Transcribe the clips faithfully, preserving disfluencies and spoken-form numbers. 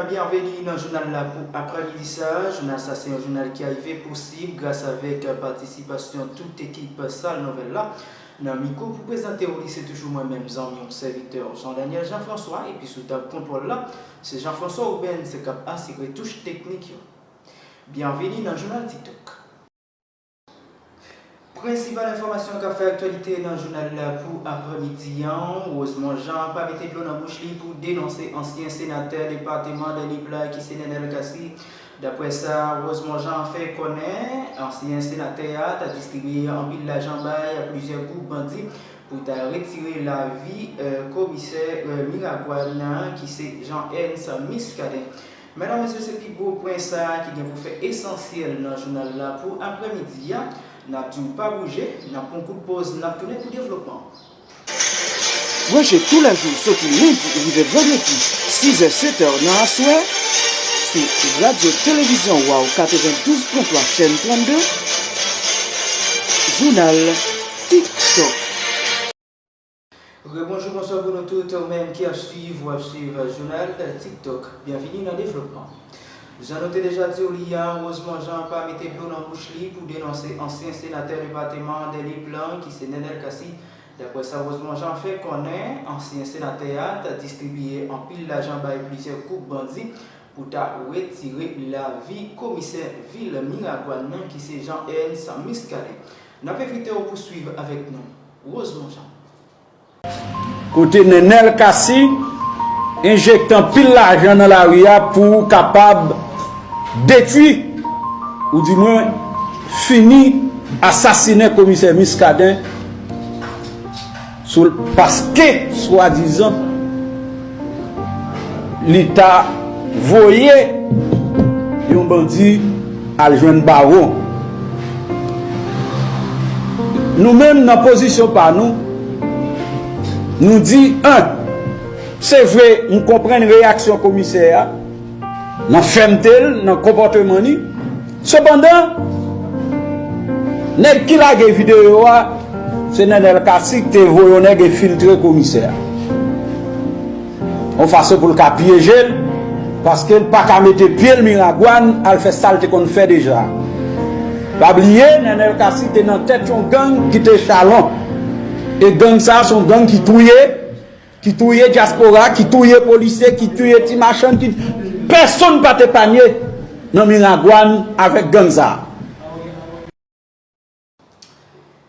Byenveni nan jounal la pou aprèmidi sa a. Jounal sa se yon jounal ki arive posib gras avèk patisipasyon tout ekip Sal Nouvèl la. Nan mikwo pou prezante w li se toujou mwen menm zanmi w sèvitè w Jean Daniel Jean François epi sou tab kontwòl la se Jean François Rubens k ap asire touch teknik yo. Byenveni nan jounal TikTok. Prensipal enfòmasyon k ap fè aktyalite nan jounal la pou aprèmidi an, Rosemond Jean pa mete dlo nan bouch li pou denonse ansyen senatè depatman Dènip la ki se Nenel Cassy. Daprè sa Rosemond Jean fè konnen, ansyen senatè a ta distribiye anpil lajan bay plizyè gwoup bandi pou ta retire lavi komisè Miragwàn ki se Jean Ernst Muscadin. Medam, mesye, se pi gwo pwen sa a ki gen pou fè esansyèl nan jounal la pou aprèmidi a. N ap di w pa bouje, n ap pran kout poz, n ap tounen pou devlopman. Branche toulèjou soti lendi rive vandredi, sizè setè nan aswè, sou Radyo Televizyon Waw katrevendouz pwen twa chèn trannde, jounal TikTok. Rebonjou, bonswa pou nou tout, ou menm ki ap swiv, w ap swiv jounal TikTok. Byenveni nan devlopman. Jan nou te deja di w li a, Rosemond Jean pa mete dlo nan bouch li pou denonse ansyen senatè depatman Dènip lan ki se Nenel Cassy. Daprè sa Rosemond Jean fè konnen, ansyen senatè a ta distribiye anpil lajan bay plizyè gwoup bandi pou ta retire lavi komisè vil Miragwàn nan ki se Jean Ernst Muscadin. N ap envite w pou swiv avèk nou. Rosemond Jean. Kote Nenel Cassy enjekte anpil lajan nan lari a pou kapab detwi oudimwen fini asasinen komisè Muscadin sou paske swadizan li ta voye yon bandi al jwenn bawo. Nou menm nan pozisyon pa nou, nou di, en, se vre, m konprann reyaksyon komisè a nan fèmte l, nan konpòteman li. Sepandan, nèg ki lage videyo a, se Nenel Cassy ki te voye yon nèg enfiltre komisè a. Yon fason pou l ka pyeje l, paske l pa ka mete pye l Miragwàn al fè sa l te konn fè deja. Pa bliye, Nenel Cassy te nan tèt yon gang ki te Chalon. E gang sa a se yon gang ki touye, ki touye dyaspora, ki touye polisye, ki touye ti machann, ki pèsonn pa t epanye nan Miragwàn avèk gang sa a.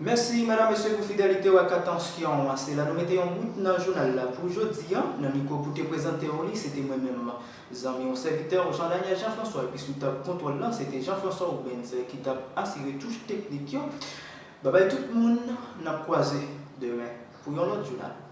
Mèsi medam mesye pou fidelite w ak atansyon an. Se la nou mete yon bout nan jounal la pou jodi a. Nan mikwo pou te prezante w li se te mwen menm zanmi w sèvitè w Jean Daniel Jean François epi sou tab kontwòl lan se te Jean François Rubens ki t ap asire touch teknik yo. Babay tout moun, n ap kwaze demen pou yon lòt jounal.